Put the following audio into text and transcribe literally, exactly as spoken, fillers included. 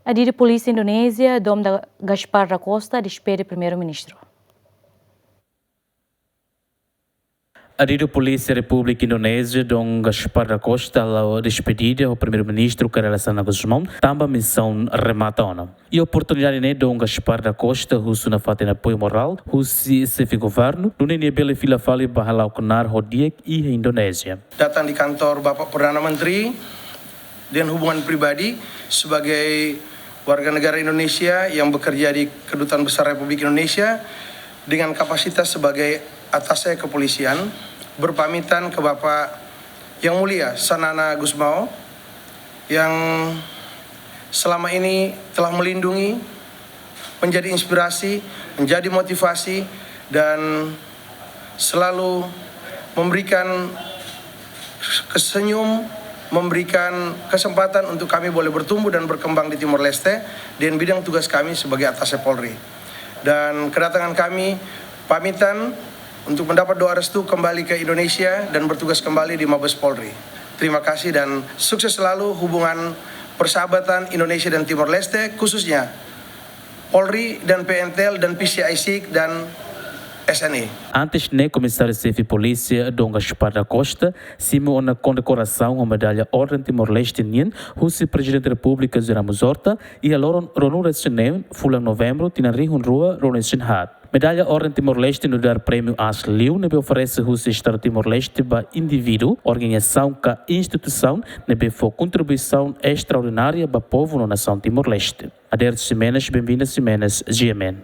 Adidu Polísia Indonézia, Dom da Gaspar da Costa, despede Primeiru-Ministru. Adidu Polísia Repúblika Indonézia, Dom Gaspar da Costa, halo despedida ho Primeiru-Ministru Kay Rala Xanana Gusmão, tanba misaun remata ona. Iha oportunidade ne'e Dom Gaspar da Costa husu nafatin apoiu morál husi xefe governu, nune'e nia bele fila fali ba hala'o knaar ho di'ak iha Indonézia. Datang di kantor Bapak Perdana Menteri dengan hubungan pribadi sebagai warga negara Indonesia yang bekerja di Kedutaan Besar Republik Indonesia dengan kapasitas sebagai attaché kepolisian, berpamitan ke Bapak Yang Mulia Xanana Gusmão yang selama ini telah melindungi, menjadi inspirasi, menjadi motivasi, dan selalu memberikan senyum, memberikan kesempatan untuk kami boleh bertumbuh dan berkembang di Timor Leste dengan bidang tugas kami sebagai attaché Polri. Dan kedatangan kami pamitan untuk mendapat doa restu kembali ke Indonesia dan bertugas kembali di Mabes Polri. Terima kasih dan sukses selalu hubungan persahabatan Indonesia dan Timor Leste, khususnya Polri dan P N T L dan P C I C dan S N E. Antes ne'e, Komisáriu Xefe Polísia, Dom Gaspar da Costa, simu ona kondekorasaun ho medalla Orden Timor-Leste nian husi Prezidente Repúblika José Ramos Horta, iha loron ruanulu-resin-neen fulan Novembru tinan rihun rua ruanulu-resin-haat. Medalla Orden Timor-Leste nu'udar prémiu aas liu ne'ebé oferese husi Estadu Timor-Leste ba indivíduu, organizasaun ka instituisaun ne'ebé fó kontribuisaun estraordinária ba povu no nasaun Timor-Leste. Aderto Ximenes, Benvinda Ximenes, G M N.